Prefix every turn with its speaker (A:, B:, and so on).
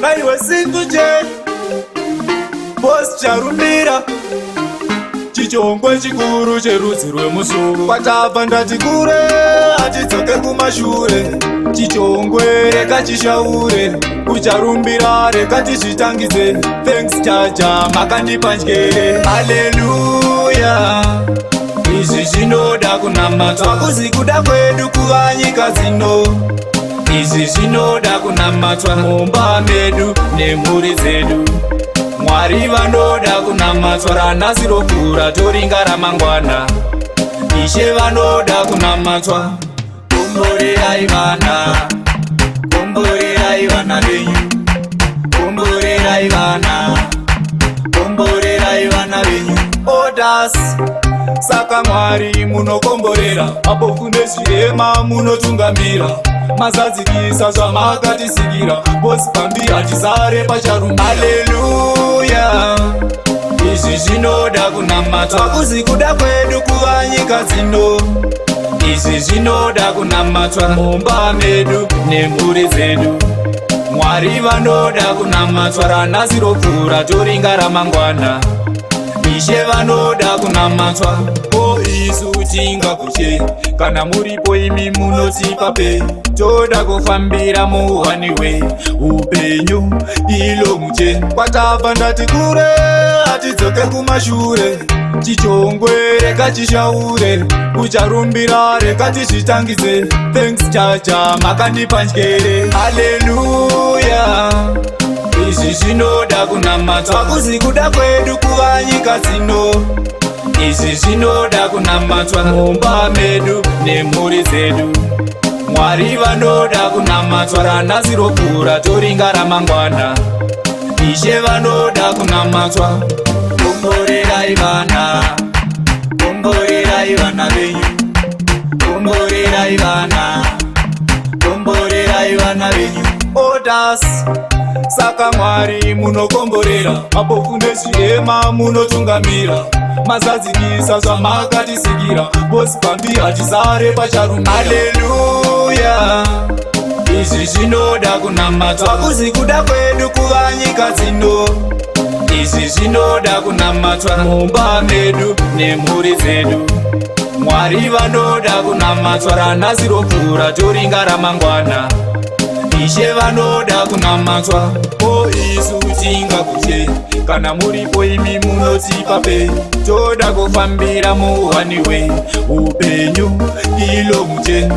A: Naiwe Single J, Boss Charumbira, chichongwe chikuru cherudzi rwemusoro. Kwatabva ndati kure, hatidzoke kumashure. Chichongwe reka chishaure, kucharumbira reka tizvitangidze. Thanks Jah Jah, makandipa njere. Haleluya, izvi zvinoda kunamatwa. Hakuzi kuda kwedu kuva nyika dzino. Izvi zvinoda kunamatwa mumba medu nemhuri dzedu. Mwari vanoda kunamatwa. Ranhasi ropfuura, toringa ramangwana. Ishe vanoda kunamatwa. Komborerai vana, komborerai vana venyu, komborerai vana, komborerai vana venyu. Orders. Saka Mwari munokomborera mapofu nezvirema, munotungamira, mazadzikisa zvamakatisikira. Boss Pambi, hatisare pacharumbira. Haleluya, izvi zvinoda kunamatwa. Hakuzi kuda kwedu kuva nyika dzino. Izvi zvinoda kunamatwa mumba medu nemhuri dzedu. Mwari vanoda kunamatwa. Ranhasi ropfuura, toringa ramangwana. Ishe vanoda kunamatwa. O, isu tingakuche kana muripo imi munotipa pe? Toda kufambira muwaniwe upenyu ilo muche. Kwatabva ndati kure, hatidzoke kumashure. Chichongwe reka chishaure, kucharumbira reka tizvitangidze. Thanks Jah Jah, makandipa njere. Haleluya, izvi zvinoda kunamatwa. Hakuzi kuda kwedu kuva nyika dzino. Izvi zvinoda kunamatwa mumba medu nemhuri dzedu. Mwari vanoda kunamatwa. Ranhasi ropfuura, toringa ramangwana. Ishe vanoda kunamatwa. Komborerai vana, komborerai vana venyu, komborerai vana, komborerai vana venyu. Orders. Saka Mwari munokomborera mapofu nezvirema, munotungamira, mazadzikisa zvamakatisikira. Boss Pambi, hatisare pacharumbira. Haleluya, izvi zvinoda kunamatwa. Hakuzi kuda kwedu kuva nyika dzino. Izvi zvinoda kunamatwa mumba medu nemhuri dzedu. Mwari vanoda kunamatwa. Ranhasi ropfuura, toringa ramangwana. Ishe vanoda kunamatwa. O, isu tingakuche kana muripo imi munotipa pe? Toda kufambira muwaniwe upenyu ilo muche.